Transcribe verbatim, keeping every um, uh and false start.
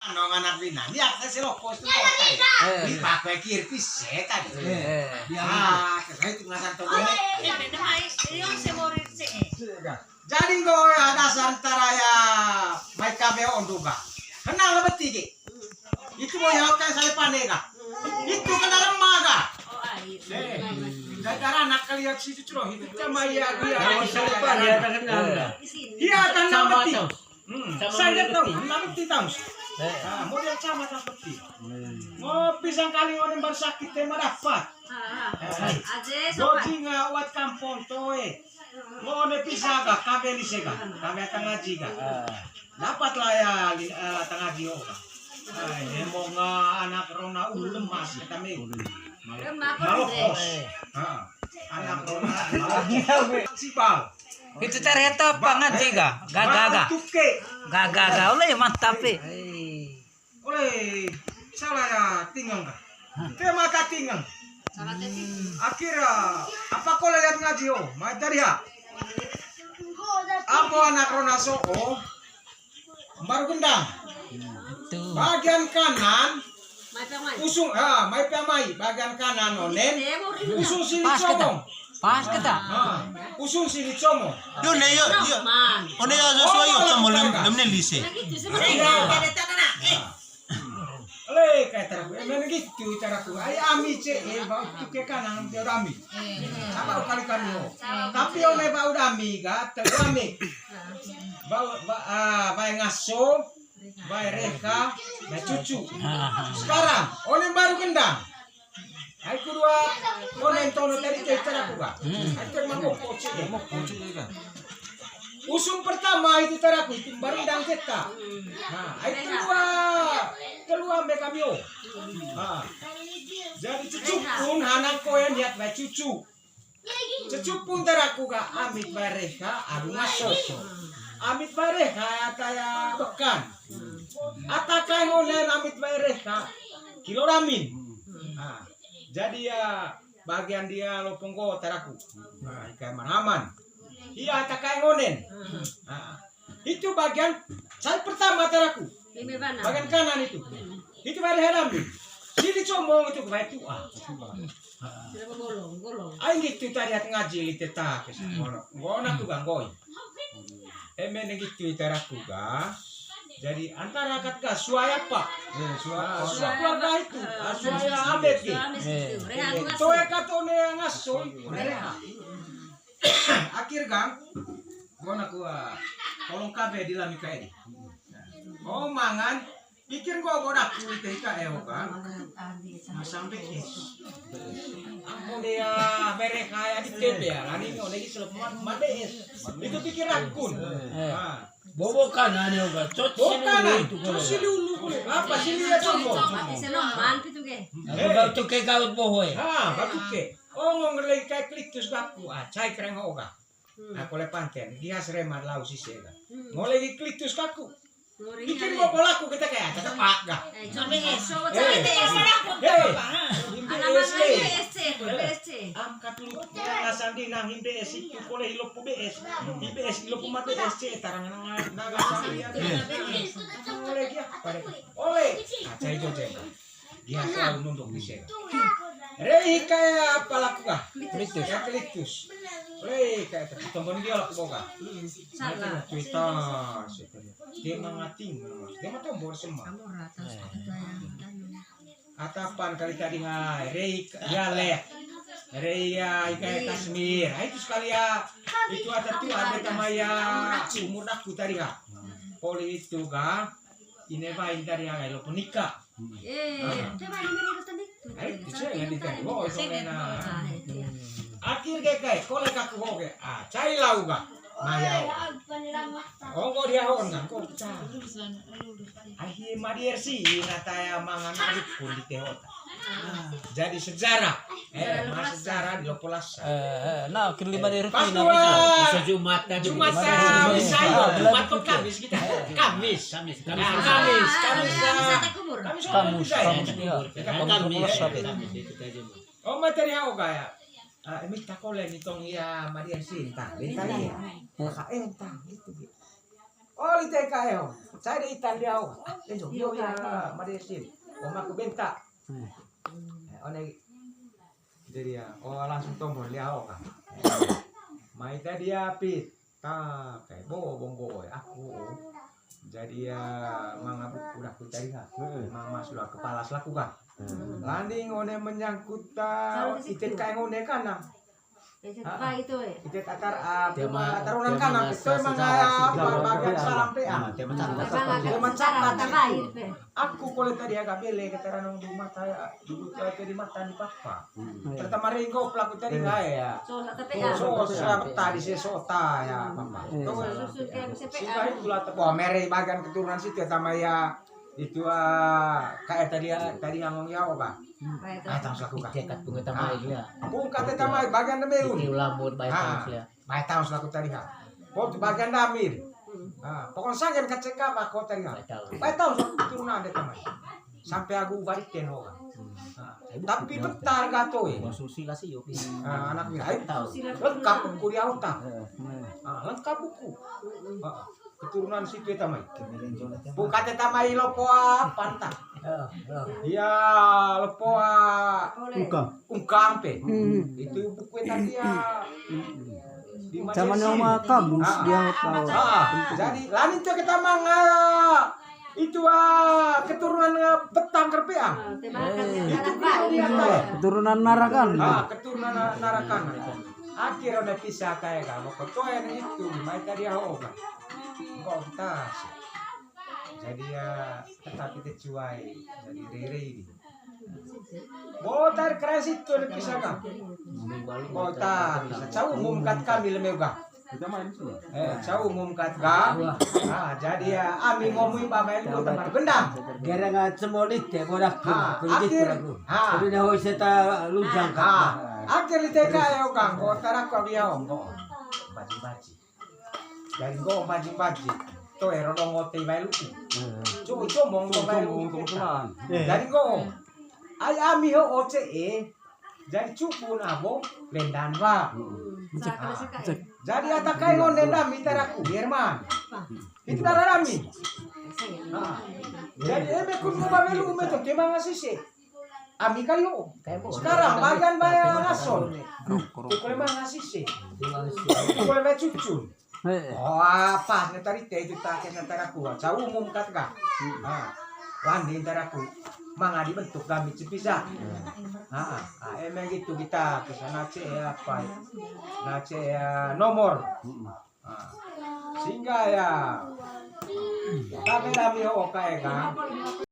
Nong anak bina, dia ke selokos tu kota. Eh. Di pakai kir pise tadi. Eh. Ya, kesai tu ngasan tu. Jadi nggo ya dasar antara ya mai kabe ondo ga. Kenal lah beti ke. Itu mau ya kan saya pandai ga. Itu kenal remah ga. Eh, gara-gara anak kalian si cucuro itu sama ya dia. Kalau saya pandai ada kenal. Iya, kenal beti. Hmm. Sama saya tahu, tapi tahu. Eh. Ah, model sama seperti. Hmm. Ngopi sangkali ngonen baru sakit tema dapat. Ah, ah. Eh. Aje sopan. Gojing, ah, uat kampung toe. Ngone bisa ga, kabe lise ga, kabe tangah jiga. Ah. Dapat lah ya, li-, eh, tangah jio ga. Ah, ini mau nga anak rona ulu lemas, kami. Lemak, lemak. Ah, anak rona, sibal. Itu cara eta apa ngaji ga? Gaga ga. Gaga ga. Oleh mantap, eh. Oleh salah ya tinggal ga. Tema ka tinggal. Akhirnya apa kau lihat ngaji, oh? Mai tadi ya. Apa anak rona so, oh? Baru gendang. Itu. Bagian kanan. Mai pia mai. Usung, ah, mai pia mai. Bagian kanan onen. Usung sini. Pas kita. Comong. Pas kita. Ah, usung sini comong. Yo ne yo yo. One yo sesuai yo kamu lem lem ne lise. Iya. Le, kayak taraku, emang gitu taraku. Ai ami ce, eh, bau tuke kanan dia ami. Apa kali kami yo. Tapi one bau dami ga, telu ami. Bau, ba-, ah, bae ngaso, bae reka, bae cucu. Sekarang, one baru gendang. Ai kedua, one tono tadi ke taraku ga. Ai ke mangkok koci, mangkok koci kan. Usung pertama itu taraku, itu baru gendang kita. Nah, ai kedua, kedua me kami yo. Nah, jadi cucu pun hanang koe niat bae cucu. Cucu pun taraku ga amit bae reka, aru ngaso. Amit bae reka, kaya bekan. Ata kae ngonen amit bae reka, kilo ramin. Nah, jadi ya, bagian dia lopong go taraku. Nah, ikan manaman. Iya, ata kae ngonen. Nah, itu bagian saya pertama taraku. Bagian kanan itu. Itu bae reka. Sini comong itu bae tua. Ai gitu tadi hati ngaji lite ta ke sana. Ngono. Ngono tu ganggoi. Eme ne gitu taraku ga. Jadi antara kat ga suai apa? Eh, suai. Ah, suai keluarga itu. Ah, suai amet gitu. Toe kat one ngaso. Akhir gang. Ngono ku, ah, tolong kabe di lami kae. Oh, mangan. Pikir gua bodak kulit teh ka eo kan. Masang B S. Aku dia bere kaya di T V ya, lani ngone lagi selep ma-, ma B S. Itu pikir akun. Eh. Nah. Bobo kan ane oga, cot si lulu itu. Cot si lulu kulit. Apa sih lihat coba? Aku batu ke gaut bohoi. Ha, batu ke. Oh, ngong lagi kayak kliktus gaku. Ah, cai kereng oga. Nah, kole panten, dia sereman lau sise kan. Ngole lagi kliktus kaku. Bikin mau polaku kita kayak tetap agak. Eh, coba ya, coba, coba ya. Himbe S C. Am katulu ngasan di nang himbe S itu kole hilopu B S. Himbe S hilopu mate S C tarang nang nang ngasan di. Oleh dia pada oleh. Acai jojen. Dia selalu nunduk di sini. Rei kayak apa laku kah? Kliktus. Ya kliktus. Rei kayak tapi tombol dia laku boga. Salah. Cerita. Dia mangating, dia mah tombol semua. Atapan kali tadi hai, Rei ya leh. Rei ya ikai Kasmir. Hai itu sekali ya. Itu ada tuh ada sama ya umur aku tadi ha. Poli itu kah? Ine bain tadi ya lo penikah. Eh, coba ini dulu tadi. Ayo, itu saya nggak ditahu. Oh, itu enak. Akhir ke kai, kole kaku hoke. Ah, cai lau ga. Maya. Oh, kok dia hon kan kok pecah. Akhir madier sih, nata ya mangan adik pun di tehot. Jadi sejarah. Eh, mas sejarah di Lopolas. Eh, eh, nah, kiri lima dari Pas Rukun, dua. Nah, bisa. Jumat tadi. Jumat Jumat. Jumat. Jumat kok Kamis kita. Kamis. Kamis. Ya, Kamis. Kamis. Kamis. Kamis. Kamis. Kamis. Kamis. Kamis. Kamis. Kamis. Oh, materi apa ya? Ah, ini tak boleh nitong ya, Maria Sinta. Beta ya. Maka entah gitu. Oh, lite ka eo. Saya de itan dia, oh. Enjo, yo ya, madesin. Oh, maku benta. Eh, one. Jadi ya, oh, langsung tombol dia, oh, kan. Mai tadi ya, Pit. Ta, kayak bo, bonggo, oh, aku, oh. Jadi ya, manga buku dah ku cari ha. Mama sudah kepala selaku kan. Landing one menyangkut ta, itet kayak one kan, nah. Itu, eh. Itet atar, ah, tarunan kan, nah. Itu emang, ah, bagian salam P A. Dia mencatat. Aku kole tadi agak bele, kata ranong di mata, duduk ke di mata di papa. Pertama ringo pelaku tadi nggak ya. So, so, so, tadi si sota ya, papa. Sehingga itulah tepuk mere bagian keturunan situ ya, sama ya. Itu, ah, kayak tadi, ah, tadi ngomong ya, apa? Bae tahu selaku kah? Itekat bunga tamai ya. Bukan tadi tamai, bagian demi un. Iti ulamut bae tahu ya. Bae tahu selaku tadi kah? Oh, tu bagian damir. Ah, pokoknya sangen kacek apa kau tadi kah? Bae tahu. Bae tahu selaku turunan ada tamai. Sampai aku balik ten ho kah? Ah, tapi betar gato ya. Konsumsi lah sih, yo. Ah, anak bilang, "Hai, tahu." Lengkap buku di auta. Ah, lengkap buku. Ah, keturunan situ ya tamai. Bukan teh tamai lopo apa ta? Iya, lopo, ah, ungkang. Ungkang pe. Itu buku tadi ya. Di zaman Malaysia. Oma kamu dia tahu. Ah, jadi lanin tuh kita manga itu, ah, keturunan, ah, petang kerpe, ah. Itu dia, dia. Keturunan Narakan. Ah, keturunan Na-, Narakan. Akhirnya pisah kayak kamu. Ketua itu, mai tadi ya, oh, kan. Kok kita sih? Jadi ya, tetapi kecuali jadi rere ini. Botar keras itu lebih sana. Botar, bisa cau umumkan kami lemeu ga. Eh, cau umumkan ga. Ah, jadi ya, ami ngomong ba main lu tempat gendang. Gereng aja semua lite, bodak. Ah, akhir. Ah. Udah dah, hoi, saya tak lujang, ah, akhir lite ka ya, kang. Botar aku dia ongko. Baji-baji. Jadi nggo maji-maji. To ero dong ote bae luku. Cuma, cuma nggo bae luku. Jadi nggo. Ai ami ho oce e. Jadi cukun abo lendan wa. Jadi atakai ngon lendan mitaraku, Herman. Itu darah ami. Nah. Jadi eme kun nggo bae luku meto kemang asise. Ami kayo. Sekarang bagian bayar lason. Tukul emang asise. Tukul emang cucun. Oh, apa? Netari teh itu tak kena taraku. Cau umum kat ga. Ah, landi taraku. Manga dibentuk kami cepisa. Ah, ah, emang gitu kita ke sana cek apa? Nah, cek, eh, nomor. Ah, sehingga ya. Kami kami oke kan.